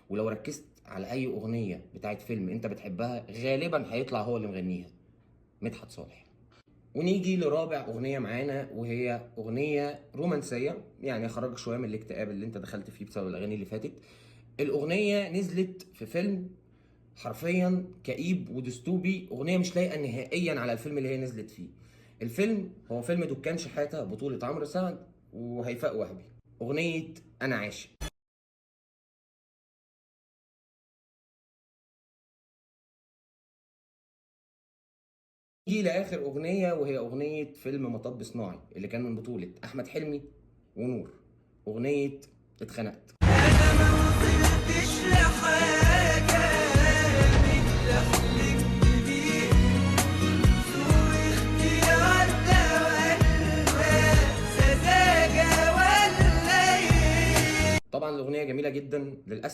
ولو ركزت على اي اغنية بتاعت فيلم انت بتحبها غالبا هيطلع هو اللي مغنيها، مدحت صالح. ونيجي لرابع اغنية معانا، وهي اغنية رومانسية، يعني خرجك شوية من الاكتئاب اللي انت دخلت فيه بسبب الاغاني اللي فاتت. الاغنية نزلت في فيلم حرفيا كئيب وديستوبي، اغنية مش لايقة نهائيا على الفيلم اللي هي نزلت فيه. الفيلم هو فيلم دكان شحاته، بطوله عمرو سعد وهيفاء وهبي، اغنية انا عاشق. نيجي لاخر اغنية، وهي اغنية فيلم مطب صناعي اللي كان من بطوله احمد حلمي ونور، اغنية اتخنقت. انا ما وصلتش لحاجة من اللي حلمت بيه، سوء اختيار ده ولا سذاجة ولا ايه. طبعا الاغنية جميلة جدا، للاسف